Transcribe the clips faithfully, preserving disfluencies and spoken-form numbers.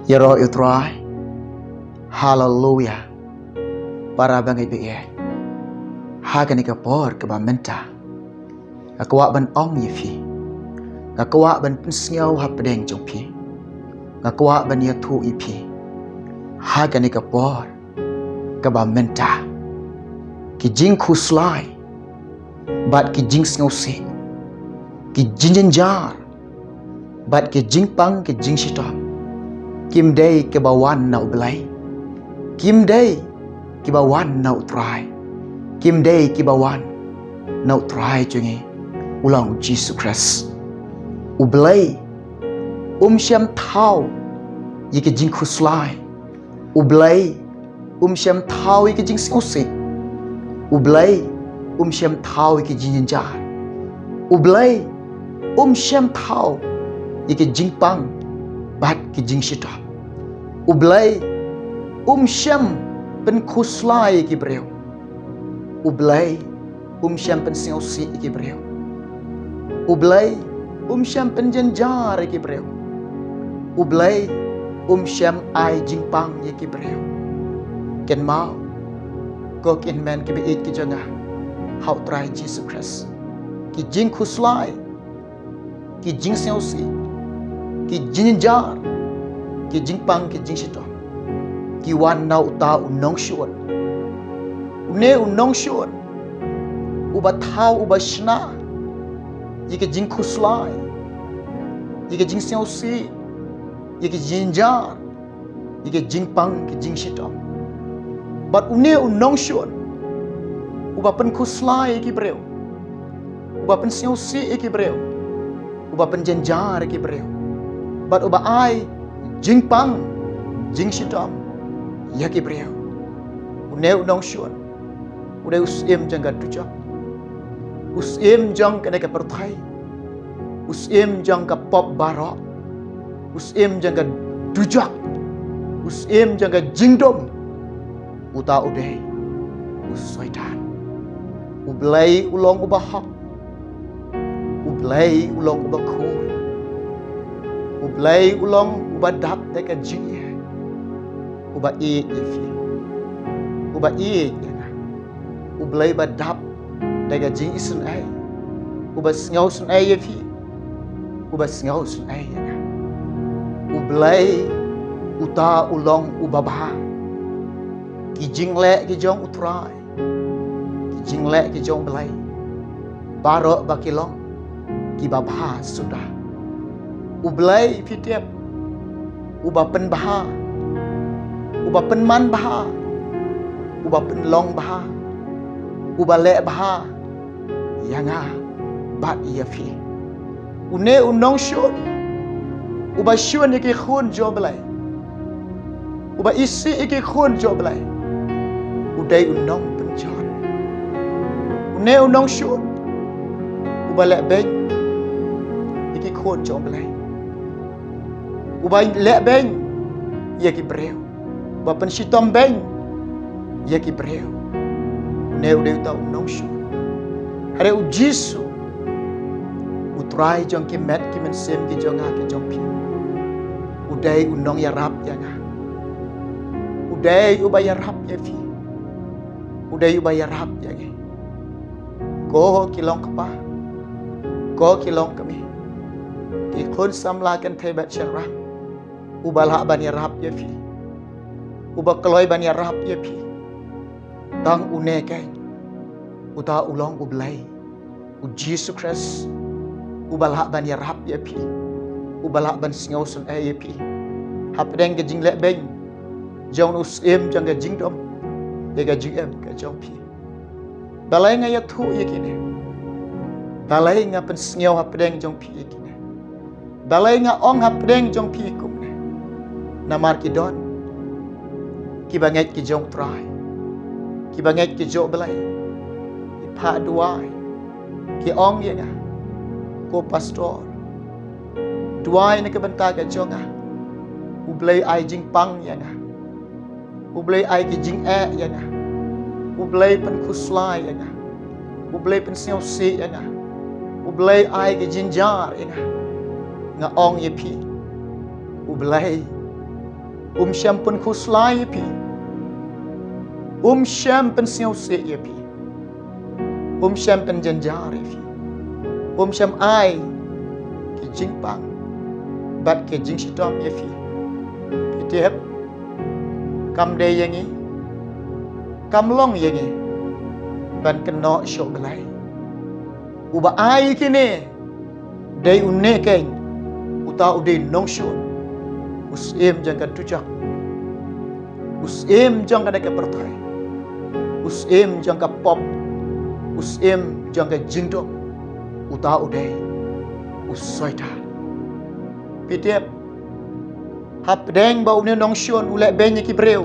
Ïaroh ïa u Trai. Haleluya. Para bangeit ba ïeit, ha kane ka por kaba mynta, nga kwah ban ong ïa phi, nga kwah ban pynsngew hapdeng jong phi, nga kwah ban ïathuh ïa phi ha kane ka por kaba mynta, ki jingkhuslai bad ki jingsngewsih, ki jingjynjar bad ki jingpang ki jingshitom, kim dei kiba wan na U Blei, kim dei kiba wan na U Trai, kim dei kiba wan na U Trai jong ngi, u long U Jisu Khrist. U Blei um shym thaw ïa ki jingkhuslai. U Blei um shym thaw ïa ki jingsngewsih. U Blei um shym thaw ïa ki jingjynjar. U Blei um shym thaw ïa ki jingpang bad ki jingshitom. U Blei um shym pynkhuslai ïa ki briew. U Blei um shym pynsngewsih ïa ki briew. U Blei um shym pynjynjar ïa ki briew. U Blei um shym ai jingpang ïa ki briew. Kynmaw, ko ki hynmen kiba ïeit ki jong nga ha U Trai Jisu Khrist, ki jingkhuslai, ki jingsngewsih, ki jingjynjar, ki jingpang ki jingshitom, ki wan na uta u nongshun. Une u nongshun uba thaw, uba shna ïa ki jingkhuslai, ïa ki jingsngewsih, ïa ki jingjynjar, ïa ki jingpang ki jingshitom. Bad une u nongshun uba pynkhuslai ïa ki briew, uba pynsngewsih ïa ki briew, uba pynjynjar ïa ki briew, bad uba ai jingpang jingshitom ïa ki briew. Une u nongshun u dei u syiem jong ka dujok, u syiem jong kane ka pyrthei, u syiem jong ka pop baroh, u syiem jong ka dujok, u syiem jong ka jingdum. Uta u dei u Soitan. U Blei u long uba hok. U Blei u long uba khuid. U Blei u long uba dap da ka jingïeit, uba ïeit ïa phi, uba ïeit ïa nga. U Blei ba dap da ka jingisynei, uba sngewsynei ïa phi, uba sngewsynei ïa nga. U Blei uta u long uba bha. Ki jingleh ki jong U Trai, ki jingleh ki jong U Blei, baroh ba ki long kiba bha suda. U Blei, phi tip, uba pynbha, uba pynman bha, uba pynlong bha, uba leh bha ïa nga bad ïa phi. Une u nongshun uba shun ïa ki khun jong U Blei, uba isih ïa ki khun jong U Blei, u dei u nongpynjot. Une u nongshun uba lehbeiñ ïa ki khun jong U Blei, uba lehbeiñ ïa ki briew, uba pynshitom beiñ ïa ki briew. Une u dei uta u nongshun. Hynrei U Jisu, U Trai jong ki met ki mynsiem ki jong nga ki jong phi, u dei u nongïarap ïa nga. U dei uba ïarap ïa phi. U dei uba ïarap ïa ngi. Ko ki long kpa, ko ki long kmie, ki khun samla kynthei bad shynrang, uba lah ban ïarap ïa phi, uba kloi ban ïarap ïa phi, tang une keiñ, uta u long U Blei, U Jisu Khrist, uba lah ban ïarap ïa phi, uba lah ban sngewsynei ïa phi hapdeng ka jinglehbeiñ jong u syiem jong ka jingdum ïa ka jingim ka jong phi. Balei nga ïathuh ïa kine? Balei nga pynsngew hapdeng jong phi ïa kine? Balei nga ong hapdeng jong phi kumne? Namar ki don kiba ngeit ki jong U Trai, kiba ngeit ki jong U Blei, ki phah duwai, ki ong ïa nga, ko pastor, duwai na ka bynta ka jong nga. U Blei ai jingpang ïa nga. U Blei ai ki jingeh ïa nga. U Blei pynkhuslai ïa nga. U Blei pynsngewsih ïa nga. U Blei ai ki jingjynjar ïa nga. Nga ong ïa phi, U Blei um shym pynkhuslai ïa phi, um shym pynsngewsih ïa phi, um shym pynjynjar ïa phi, um shym ai ki jingpang bad ki jingshitom ïa phi. Phi tip, kam dei ïa ngi, kam long ïa ngi ban kynnoh sha U Blei. Uba ai kine dei une keiñ, uta u dei nongshun, u syiem jong ka dujok, u syiem jong kane ka pyrthei, u syiem jong ka pop, u syiem jong ka jingdum, uta u dei u Soitan. Phi tip, hapdeng ba une nongshun u leh beiñ ïa ki briew,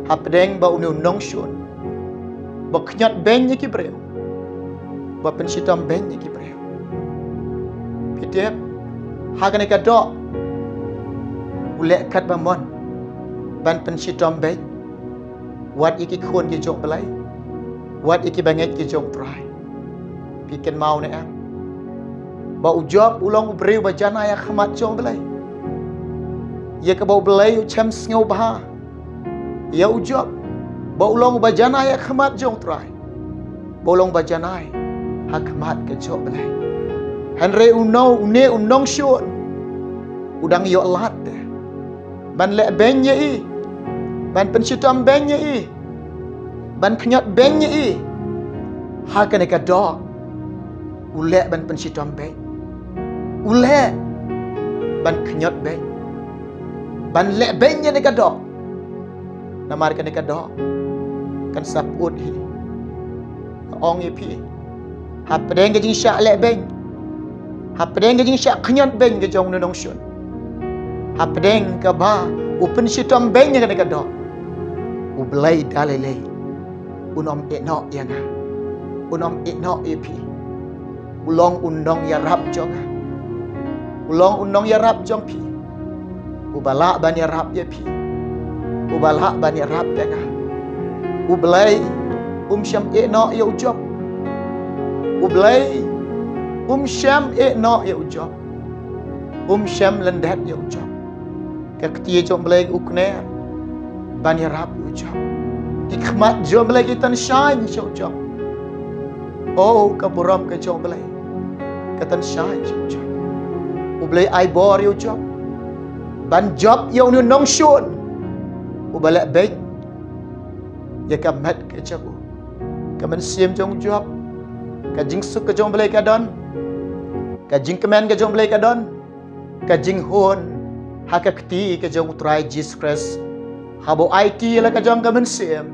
hapdeng ba une nongshun ba kñiot beiñ ïa ki briew, ba pynshitom beiñ ïa ki briew, phi tip, ha kane ka doh u leh katba mon ban pynshitom beiñ wat ïa ki khun ki jong U Blei, wat ïa ki bangeit ki jong U Trai. Phi kynmaw ne em ba u Job u long u briew ba janai ha khmat jong U Blei, ïa kaba U Blei u shem sngewbha ïa u Job ba u long uba janai ha khmat jong U Trai, ba u long uba janai ha khmat ka jong U Blei. Hynrei uno, une u nongshun u dang ïoh lad te ban leh beiñ ïa i, ban pynshitom beiñ ïa i, ban kñiot beiñ ïa i. Ha kane ka doh u leh ban pynshitom beiñ, u leh ban kñiot beiñ, ban leh beiñ ïa kane ka doh. Namar kane ka doh kan sa pyut hi. Nga ong ïa phi, hapdeng ka jingshah leh beiñ, hapdeng ka jingshah kñiot beiñ ka jong une nongshun, hapdeng kaba u pynshitom beiñ ïa kane ka doh, U Blei da lei lei un ym ïehnoh ïa nga, un ym ïehnoh ïa phi. U long u nongïarap jong nga, u long u nongïarap jong phi, uba lah ban ïarap ïa phi, uba lah ban ïarap ïa nga. U Blei um shym ïehnoh ïa u Job. U Blei um shym ïehnoh ïa u Job, um shym lyndet ïa u Job. Ka kti jong U Blei u kner ban ïarap ïa u Job. Ki khmat jong U Blei ki tynshaiñ sha u Job. O, ka burom ka jong U Blei ka tynshaiñ sha u Job. U Blei ai bor ïa u Job ban jop ïa une u nongshun uba leh beiñ ïa ka met ka jong u. Ka mynsiem jong u Job, ka jingsuk ka jong U Blei ka don, ka jingkmen ka jong U Blei ka don, ka jinghun ha ka kti ka jong U Trai Jisu Khrist. Haba u aiti ïa la ka jong ka mynsiem,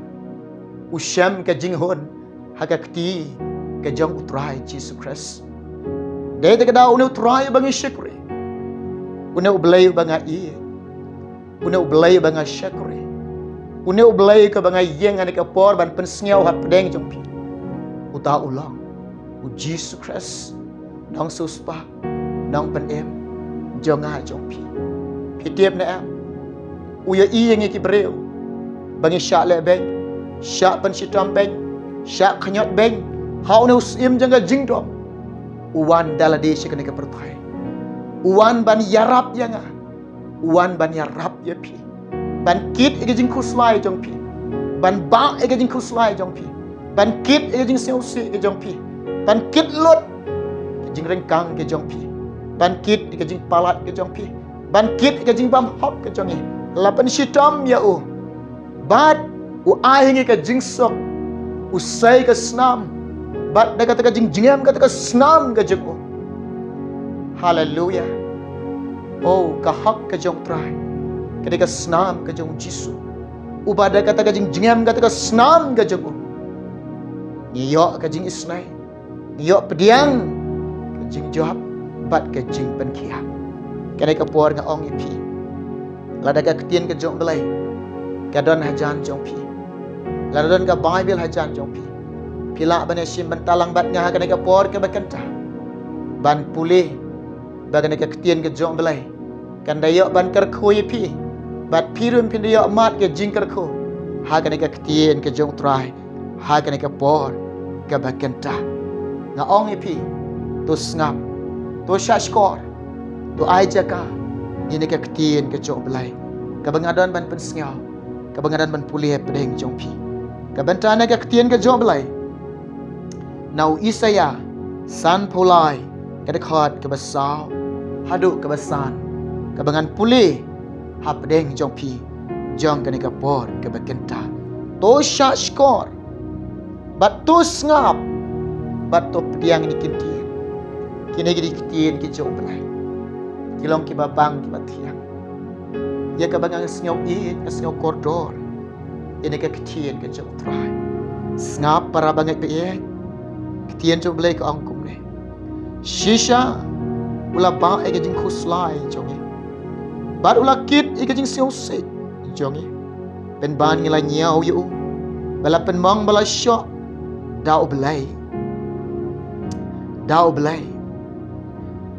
u shem ka jinghun ha ka kti ka jong U Trai Jisu Khrist. Dei te ka daw une U Trai uba ngi shakri, une U Blei uba nga ïeit, une U Blei uba nga shakri, une U Blei kaba nga ïeng ha kane ka por ban pynsngew hapdeng jong phi, uta u long U Jisu Khrist, nongsiewspah, nongpynim jong nga jong phi. Phi tip ne em, u ïohi ïa ngi ki briew ba ngi shah leh beiñ, shah pynshitom beiñ, shah kñiot beiñ ha une u syiem jong ka jingdum. U wan da lade sha kane ka pyrthei, u wan ban ïarap ïa nga, u wan ban ïarap ïa phi, ban kit ïa ka jingkhuslai jong phi, ban bah ïa ka jingkhuslai jong phi, ban kit ïa ka jingsngewsih ka jong phi, ban kit lut ka jingryngkang ka jong phi, ban kit ïa ka jingpalat ka jong phi, ban kit ïa ka jingbymhok ka jong ngi. La pynshitom ïa u bad u ai ha ngi ka jingsuk, u sei ka snam, bad da kata ka jingjngem kata ka snam ka jong u. Haleluya. O, ka hok ka jong U Trai ka dei ka snam ka jong U Jisu, uba da kata ka jingjngem kata ka snam ka jong u ngi ïoh ka jingisnei, ngi ïoh pdiang ka jingjop bad ka jingpynkhiah. Kane ka por nga ong ïa phi, lada ka ktien ka jong U Blei ka don hajan jong phi, lada don ka Baibl hajan jong phi, phi lah ban ïashim bynta lang bad nga ha kane ka por kaba kynta ban pule ba kane ka ktien ka jong U Blei kan da ïoh ban kyrkhu ïa phi, bad phi ruh phin da ïoh mad ka jingkyrkhu ha kane ka ktien ka jong U Trai ha kane ka por kaba kynta. Nga ong ïa phi, to sngap, To shahshkor, to ai jaka ïa kane ka ktien ka jong U Blei, kaba nga don ban pynsngew, kaba nga don ban pule hapdeng jong phi. Ka bynta na ka ktien ka jong U Blei na u Isaïah sanphew lai, ka dkhot kaba saw haduh kaba san, kaba ngan pule hapdeng jong phi jong kane ka por kaba kynta. To shahshkor, bad to sngap, bad to pdiang ïa kine ki ktien. Kine ki dei ki ktien ki jong U Blei, ki long kiba bang kiba thiang. Ïa kaba nga sngew ïeit, nga sngew kordor ïa kane ka ktien ka jong U Trai. Sngap para bangeit ba ïeit, ktien jong U Blei ka ong kumne: Shisha u la bah ïa ka jingkhuslai jong ngi, bad u la kit ïa ka jingsngewsih jong ngi. Pynban ngi la ñiew ïa u, ba la pynmong ba la shoh da U Blei, da U Blei,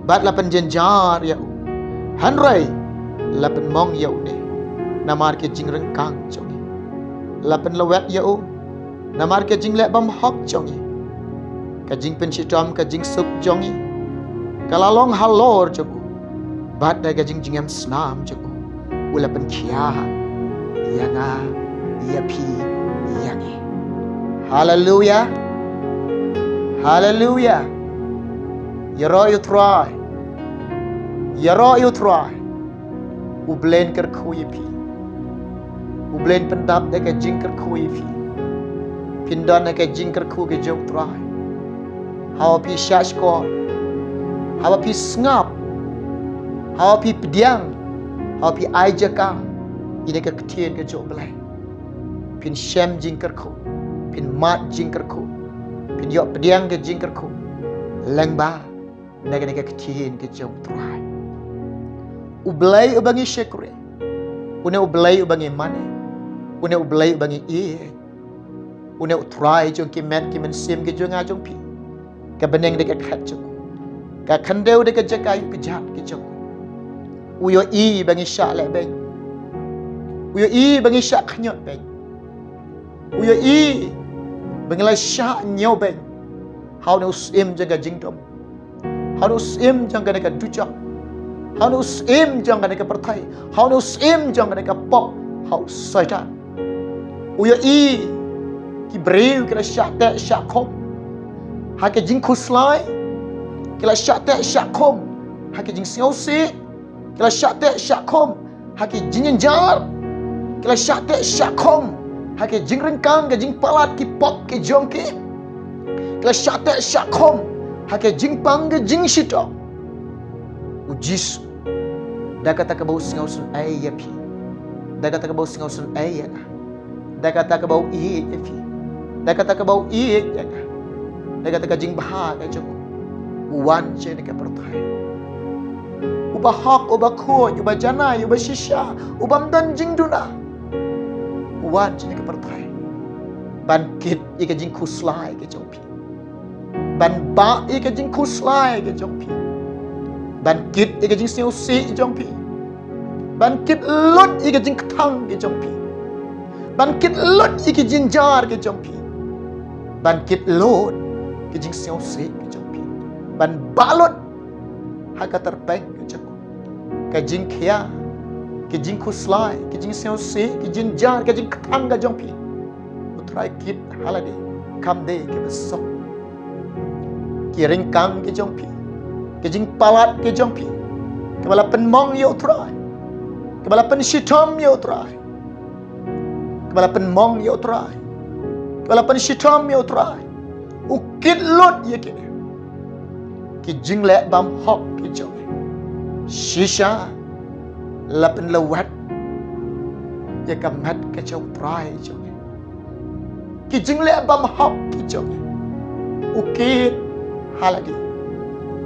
bad la pynjynjar ïa u. Hynrei la pynmong ïa u ne namar ki jingryngkang jong ngi, la pynlwet ïa u namar ki jingleh bymhok jong ngi. Ka jingpynshitom ka jingsuk jong ngi ka la long halor jong u, bad da ka jingjngem snam jong u u la pynkhiah ïa nga, ïa phi, ïa ngi. Haleluya. Haleluya. Ïaroh ïa U Trai. Ïaroh ïa U Trai. U Blei un kyrkhu ïa phi. U Blei un pyndap ïa ka jingkyrkhu ïa phi. Phin don ha ka jingkyrkhu ka jong U Trai. Haba phi shahshkor, haba phi sngap, haba phi pdiang, haba phi ai jaka ïa kane ka ktien ka jong U Blei, phin shem jingkyrkhu, phin mad jingkyrkhu, phin ïoh pdiang ka jingkyrkhu lyngba na kane ka ktien ka jong U Trai. U Blei uba ngi shakri, une U Blei uba ngi mane, une U Blei uba ngi ïeit, une U Trai jong ki met ki mynsiem ki jong nga jong phi. Ka bneng da ka khat jong u, ka khyndew da ka jaka ïuh kjat ki jong u. U ïohi ba ngi shah lehbeiñ, u ïohi ba ngi shah khñiot beiñ, u ïohi ba ngi la shah ñiew beiñ ha une u syiem jong ka jingdum, ha une u syiem jong kane ka dujok, ha une u syiem jong kane ka pyrthei, ha une u syiem jong kane ka pop, ha u Soitan. U ïohi ki briew ki la shah teh shah khum ha ki jingkhuslai, ki la shah teh shah khum ha ki jingsngewsih, ki la shah teh shah khum ha ki jingjynjar, ki la shah teh shah khum ha ki jingryngkang, ki jingpalat, ki pop ki jong ki, ki la shah teh shah khum ha ki jingpang ki jingshitom. U Jisu, da kata kaba u sngew sngewsih ïa phi, da kata kaba u sngew sngewsih ïa nga, da kata kaba u ïeit ïa phi, da kata kaba u ïeit ïa nga, da kata ka jingbha ka jong u, u wan sha kane ka pyrthei. Uba hok, uba khuid, uba janai, uba shisha, uba ym don jingduna, u wan sha kane ka pyrthei ban kit ïa ka jingkhuslai ka jong phi, ban bah ïa ka jingkhuslai ka jong phi, ban kit ïa ka jingsngewsih ka jong phi, ban kit lut ïa ka jingkthang ka jong phi, ban kit lut ïa ka jingjynjar ka jong phi, ban kit lut ïa ka jingsngewsih ka jong phi, ban bah lut ha ka tyrpeng ka jong u, ka jingkhia, ka jingkhuslai, ka jingsngewsih, ka jingjynjar, ka jingkthang ka jong phi. U Trai kit ha lade, kam dei kaba suk. Ki ryngkang ki jong phi, ki jingpalat ki jong phi, kiba la pynmong ïa U Trai, kiba la pynshitom ïa U Trai, kiba la pynmong ïa U Trai, kiba la pynshitom ïa U Trai, u kit lut ïa ki, ki jingleh bymhok ki jong ngi. Shisha la pynlwet ïa ka met ka jong U Trai jong ngi. Ki jingleh bymhok ki jong ngi, u kit ha lade,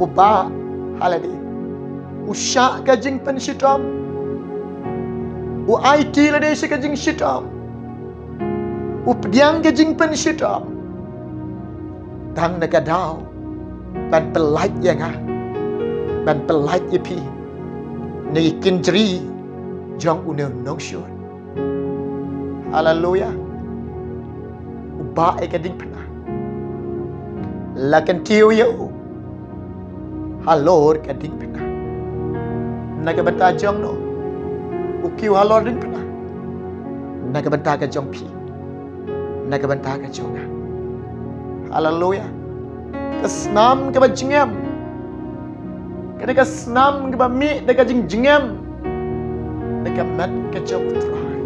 u bah ha lade, u shah ka jingpynshitom, u aiti lade sha ka jingshitom, u pdiang ka jingpynshitom, tang na ka daw ban pyllait ïa nga, ban pyllait ïa phi na ki kynjri jong une u nongshun. Haleluya. U bah ïa ka diengphna. La kyntiew ïa u halor ka diengphna. Na ka bynta jong no? U kiew halor diengphna. Na ka bynta ka jong phi. Na ka bynta ka jong nga. Haleluya. Ka snam kaba jngem. Ka dei ka snam kaba mih da ka jingjngem na ka met ka jong u Trai.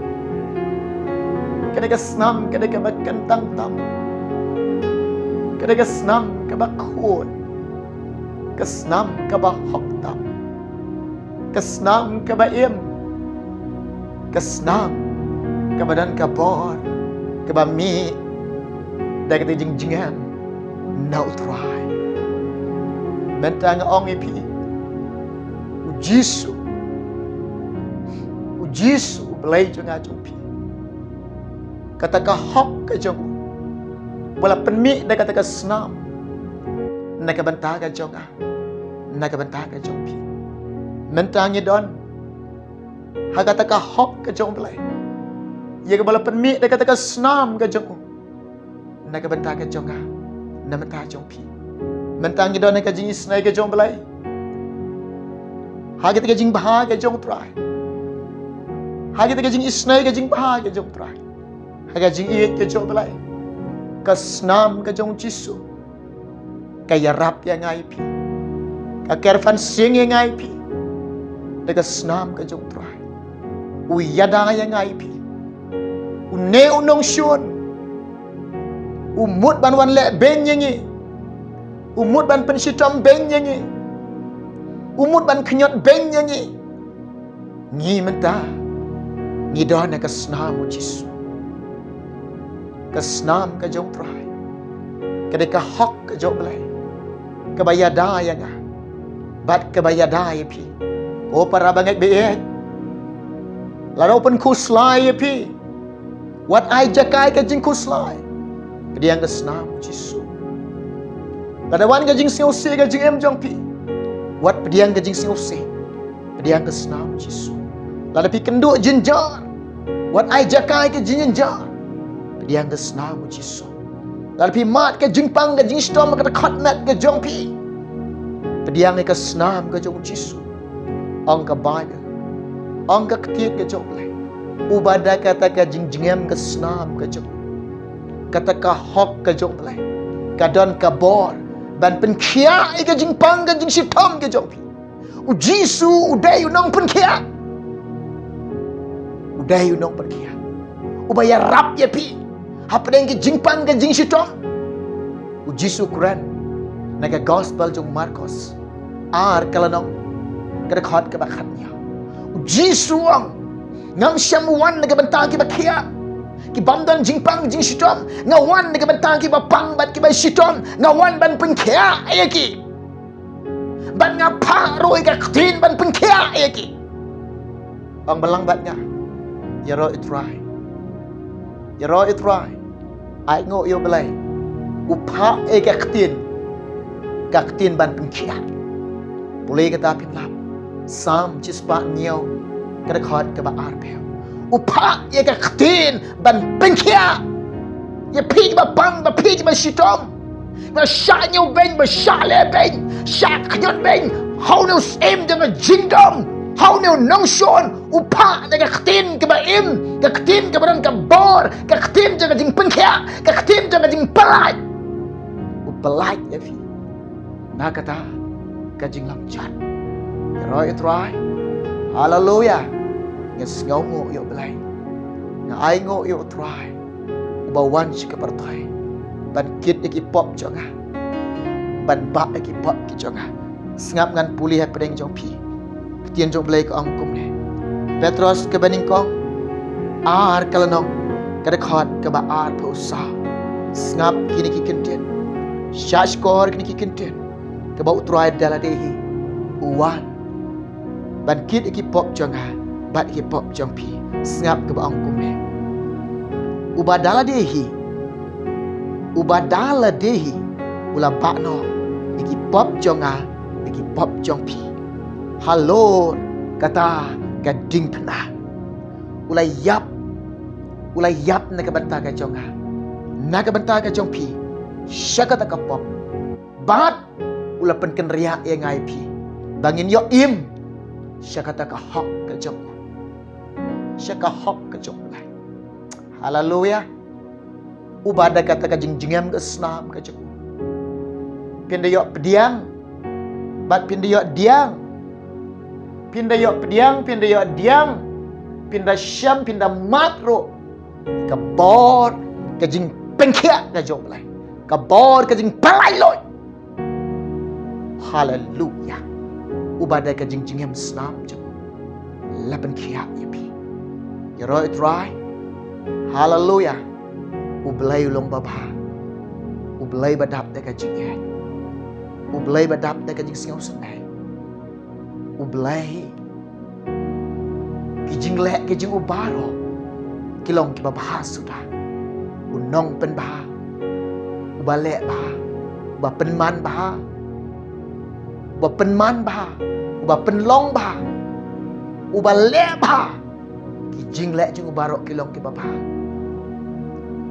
Ka dei ka snam, ka dei kaba kyntang tam. Ka dei ka snam kaba khuid. Ka snam kaba hok tam. Ka snam kaba im. Ka snam kaba don ka bor kaba mih da ka jingjngem na u Trai. Mynta nga ong ïa phi, u Jisu, u Jisu u Blei jong nga jong phi, kata ka hok ka jong u ba la pynmih da kata ka snam na ka bynta ka jong nga, na ka bynta ka jong phi. Mynta ngi don ha kata ka hok ka jong u Blei, ïa kaba la pynmih da kata ka snam ka jong u na ka bynta ka jong nga, na bynta jong phi. Mynta ngi don ha ka jingisynei ka jong u Blei, ha kata ka jingbha ka jong u Trai, ha kata ka jingisynei ka jingbha ka jong u Trai, ha ka jingïeit ka jong u Blei. Ka snam ka jong u Jisu ka ïarap ïa nga ïa phi. Ka kyrpad sing ïa nga ïa phi da ka snam ka jong u Trai. U ïada ïa nga ïa phi. Une u nongshun u mut ban wan leh beiñ ïa ngi. U mut ban pynshitom beiñ ïa ngi. U mut ban kynñiot beiñ ïa ngi. Ngi mynta ngi don ha ka snam u Jisu. Ka snam ka jong u Trai ka dei ka hok ka jong u Blei kaba ïada ïa nga bad kaba ïada ïa phi. Ko para bangeit baieit, lada u pynkhuslai ïa phi, wat ai jaka ïa ka jingkhuslai. Pdiang ka snam u Jisu. Lada wan ka jingsngewsih ka jingim jong phi, wat pdiang ka jingsngewsih. Pdiang ka snam u Jisu. Lada phi kynduh jynjar, wat ai jaka ïa ka jingjynjar. Pdiang ka snam u Jisu. Lada phi mad ka jingpang ka jingshitom ha ka dkhot met ka jong phi, pdiang ïa ka snam ka jong u Jisu. Ong ka Baibl, ong ka ktien ka jong u Blei, uba da kata ka jingjngem ka snam ka jong u, kata ka hok ka jong u Blei, ka don ka bor ban pynkhiah ïa ka jingpang ka jingshitom ka jong phi. U Jisu u dei u nongpynkhiah. U dei u nongpynkhiah uba ïarap ïa phi hapdeng ki jingpang ki jingshitom. U Jisu u kren na ka gospel jong u Markos ar ka lynnong, ka dkhot kaba khatñiew. U Jisu u ong, ngam shym wan na ka bynta kiba khiah, ki bym don jingpang jingshitom. Nga wan na ka bynta kiba pang bad kiba shitom. Nga wan ban pynkhiah ïa ki. Bad nga phah ruh ïa ka ktien ban pynkhiah ïa ki. Ong balang bad nga, ïaroh ïa u Trai. Ïaroh ïa u Trai. Ai nguh ïa u Blei. U phah ïa ka ktien, ka ktien ban pynkhiah. Pule kata phin lap. Salm shispah hynñiew, ka dkhot kaba arphew. U phah ïa ka ktien ban pynkhiah ïa phi kiba pang, ba phi kiba shitom, ba shah ñiewbeiñ, ba shah lehbeiñ, shah kynñiotbeiñ. Ha une u syiem jong ka jingdom, ha une u nongshun, u phah da ka ktien kaba im, ka ktien kaba don ka bor, ka ktien jong ka jingpynkhiah, ka ktien jong ka jingpyllait. U pyllait ïa phi na kata ka jinglong jot. Ïaroh ïa u Trai. Haleluya. Nga sngewnguh ïa u Blei. Nga ai nguh ïa u Trai uba wan sha ka pyrthei ban kit ïa ki pop jong nga, ban bah ïa ki pop ki jong nga. Sngap, ngan pule hapdeng jong phi. Ktien jong u Blei ka ong kumne. Petros kaba nyngkong, ar ka lynnong, ka dkhot kaba arphew saw. Sngap kine ki kyntien. Shahshkor kine ki kyntien. Kaba u Trai da lade hi u wan ban kit ïa ki pop jong nga bad ïa ki pop jong phi. Sngap kaba ong kumne. Uba da lade hi, uba da lade hi u la bah noh ïa ki pop jong nga, ïa ki pop jong phi, halor kata ka diengphna. U la ïap, u la ïap na ka bynta ka jong nga, na ka bynta ka jong phi, sha kata ka pop. Bad U la pynkynriah ïa nga ïa phi ba ngin ïoh im sha kata ka hok ka jong u, sha ka hok ka jong u. Haleluya. Uba da kata ka jingjngem ka snam ka jong u. Phin da ïoh pdiang bad phin da ïoh diang. Phin da ïoh pdiang, phin da ïoh diang. Phin da shem, phin da mad ruh ka bor ka jingpynkhiah ka jong u Blei, ka bor ka jingpynlait luid. Haleluya. Uba da ka jingjngem snam jong u la pynkhiah ïa phi. Ïaroh ïa u Trai. Haleluya. U Blei u long babha. U Blei ba dap da ka jingïeit. U Blei ba dap da ka jingsngewsynei. U Blei, ki jingleh ki jong u baroh ki long kiba bha suda. U nongpynbha, uba leh bha, uba pynman bha, uba pynman bha, uba pynlong bha, uba leh bha. Ki jingleh jong u baroh ki long kiba bha.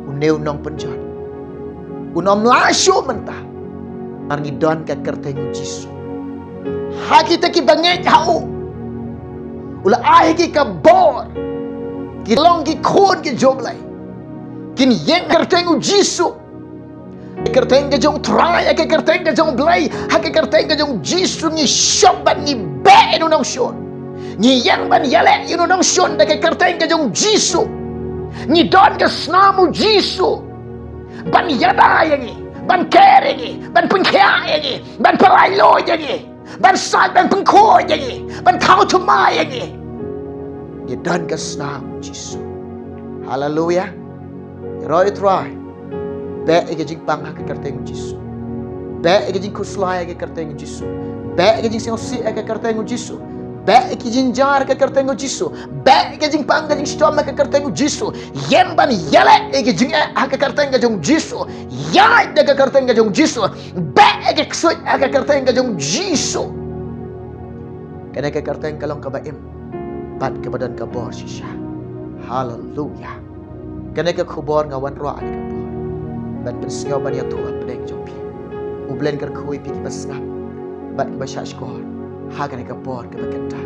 Une u nongpynjot un ym lah shuh mynta. Namar ngi don ka kyrteng u Jisu. Ha kita kiba ngeit ha u, u la ai ki ka bor. Ki long ki khun ki jong u Blei. Kin ïeng ha ka kyrteng u Jisu. Ha ka kyrteng ka jong u Trai, ha ka kyrteng ka jong u Blei, ha ka kyrteng ka jong u Jisu ngi shong bad ngi beh ïa u nongshun. Ngi ïeng ban ïaleh ïa u nongshun da ka kyrteng ka jong u Jisu. Ngi don ka snam u Jisu ban ïada ïa ngi, ban ker ïa ngi, ban pynkhiah ïa ngi, ban pynlait luid ïa ngi, ban sait, ban pynkhuid ïa ngi, ban thaw thymmai ïa ngi. Ngi don ka snam u Jisu. Haleluya. Ïaroh ïa u Trai. Beh ïa ka jingpang ha ka kyrteng u Jisu. Beh ïa ka jingkhuslai ha ka kyrteng u Jisu. Beh ïa ka jingsngewsih ha ka kyrteng u Jisu. Beh ïa ka jingjynjar ha ka kyrteng u Jisu. Beh ïa ka jingpang ka jingshitom ha ka kyrteng u Jisu. Ïeng ban ïaleh ïa ka jingeh ha ka kyrteng ka jong u Jisu. Ïaid da ka kyrteng ka jong u Jisu. Beh ïa ka ksuid ha ka kyrteng ka jong u Jisu. Kane ka kyrteng ka long kaba im bad kaba don ka bor shisha. Haleluya. Kane ka khubor nga wan ruh ha kane ka por ban pynsngew ban ïathuh ha pdeng jong phi. U Blei un kyrkhu ïa phi kiba sngap bad kiba shahshkor ha kane ka por kaba kynta.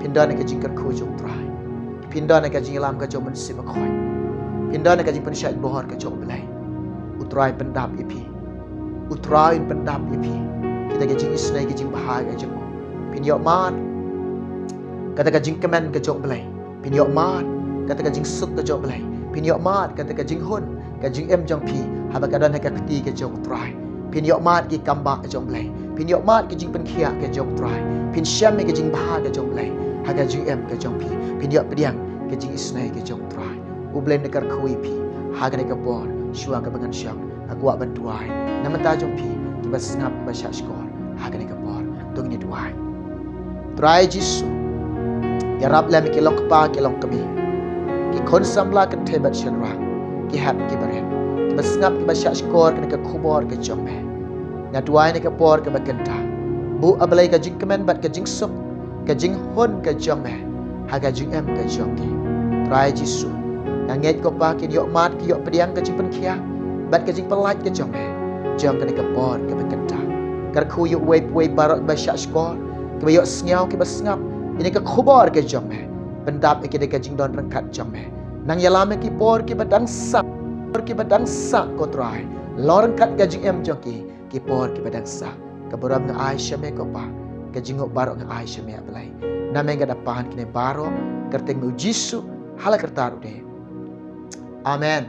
Phin don ha ka jingkyrkhu jong u Trai. Phin don ha ka jingïalam ka jong u Mynsiem Bakhuid. Phin don ha ka jingpynshait bor ka jong u Blei. U Trai un pyndap ïa phi. U Trai un pyndap ïa phi. Kita ki jingisynei ki jingbha ka jong u. Phin ïoh mad kata ka jingkmen ka jong u Blei. Phin ïoh mad kata ka jingsuk ka jong u Blei. Phin ïoh mad kata ka jinghun ka jingim jong phi haba ka don ha ka kti ka jong u Trai. Phin ïoh mad ki kambah ka jong u Blei. Phin ïoh mad ki jingpynkhiah ka jong u Trai. Phin shem ïa ka jingbha ka jong u Blei ha ka jingim ka jong phi. Phin ïoh pdiang ka jingisynei ka jong u Trai. U Blei un kyrkhu ïa phi ha kane ka por. Shuwa kaba ngan shong, nga kwah ban duwai na ka bynta jong phi kiba sngap, kiba shahshkor ha kane ka por. To ngin duwai. Trai Jisu, ïarap lem ïa ki long kpa ki long kmie, ki khun samla kynthei bad shynrang, ki hep ki barit, kiba sngap kiba shahshkor ha kane ka khubor ka jong me. Nga duwai ha kane ka por kaba kynta, buh, A Blei, ka jingkmen bad ka jingsuk, ka jinghun ka jong me ha ka jingim ka jong ki. Trai Jisu, nga ngeit ko Pa kin ïoh mad, kin ïoh pdiang ka jingpynkhiah bad ka jingpynlait ka jong me jong kane ka por kaba kynta. Kyrkhu ïa uwei pa uwei baroh kiba shahshkor, kiba ïohsngew, kiba sngap ïa kane ka khubor ka jong me. Pyndap ïa ki da ka jingdon ryngkat jong me. Nang ïalam ïa ki por kiba dang sah, por kiba dang sah ko Trai. Long ryngkat ka jingim jong ki ki por kiba dang sah. Ka burom nga ai sha me ko Pa, ka jingnguh baroh nga ai sha me A Blei. Na me nga da pan kine baroh, kyrteng me u Jisu, ha la karta ruh de. Amen.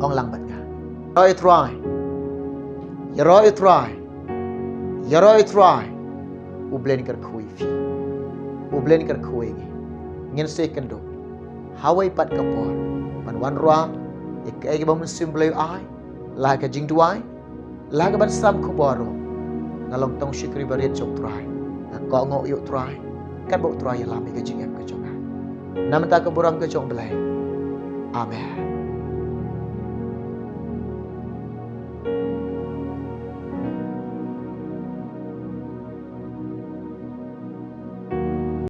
Ong lang bad nga. Ïaroh ïa u Trai. Ïaroh ïa u Trai. Ïaroh ïa u Trai. U Blei un kyrkhu ïa phi. U Blei un kyrkhu ïa ngi. Ngin sa ïakynduh ha kawei pat ka por ban wanrah ïa kaei kaba u Mynsiem Blei u ai, la ka jingduwai, la ka ban sam khubor ruh. Nga long tang u shakri barit jong u Trai. Nga kohnguh ïa u Trai, katba u Trai ïalam ïa ka jingim ka jong nga. Na ka bynta ka burom ka jong u Blei. Amen.